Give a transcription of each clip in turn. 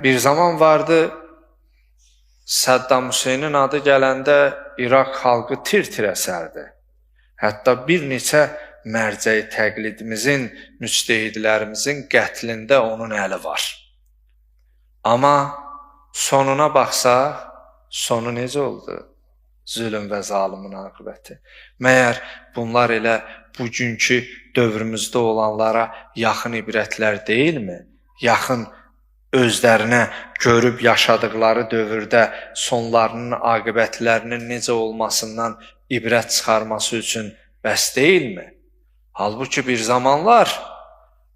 Bir zaman vardı, Səddam Hüseynin adı gələndə İraq xalqı tir-tir əsərdi. Hətta bir neçə mərcəyi təqlidimizin, müctehidlərimizin qətlində onun əli var. Amma sonuna baxsaq, sonu necə oldu? Zülm və zalimin aqibəti. Məyər bunlar elə bugünkü dövrümüzdə olanlara yaxın ibrətlər deyilmi? Yaxın özlərinə görüb yaşadıqları dövrdə sonlarının aqibətlərinin necə olmasından ibrət çıxarması üçün bəs deyilmi? Halbuki bir zamanlar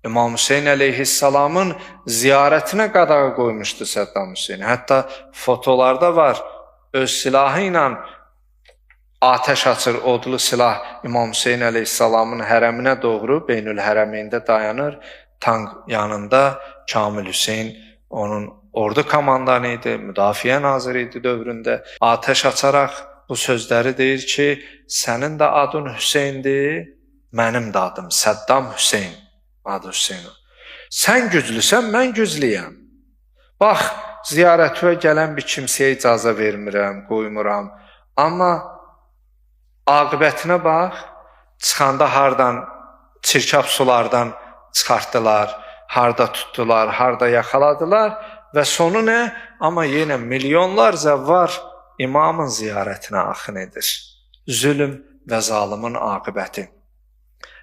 İmam Hüseyn əleyhissalamın ziyarətinə qadağa qoymuşdu Səddam Hüseyn. Hətta fotolarda var, öz silahı ilə atəş açır, odlu silah İmam Hüseyn əleyhissalamın hərəminə doğru, Beynül Hərəmeyndə dayanır. Tank yanında Kamil Hüseyn onun ordu komandanı idi, müdafiə naziri idi dövründə. Atəş açaraq bu sözləri deyir ki, sənin də adın Hüseyndir, mənim də adım Səddam Hüseyn, adı Hüseyn. Sən güclüsən, mən güclüyəm. Bax, ziyarətə gələn bir kimsəyə icazə vermirəm, qoymuram. Amma aqibətinə bax, çıxanda hardan çirkab sulardan çıxartdılar, harda tutdular, harda yaxaladılar və sonu nə? Amma yenə milyonlarca var imamın ziyarətinə axın edir. Zülm və zalımın aqibəti.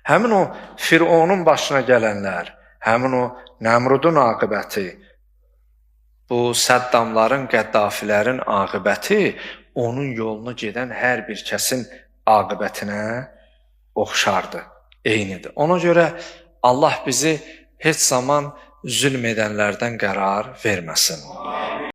Həmin o Fironun başına gələnlər, həmin o Nəmrudun aqibəti, bu Səddamların, Qəddafilərin aqibəti onun yolunu gedən hər bir kəsin aqibətinə oxşardır, eynidir. Ona görə Allah bizi heç zaman zülm edənlərdən qərar verməsin.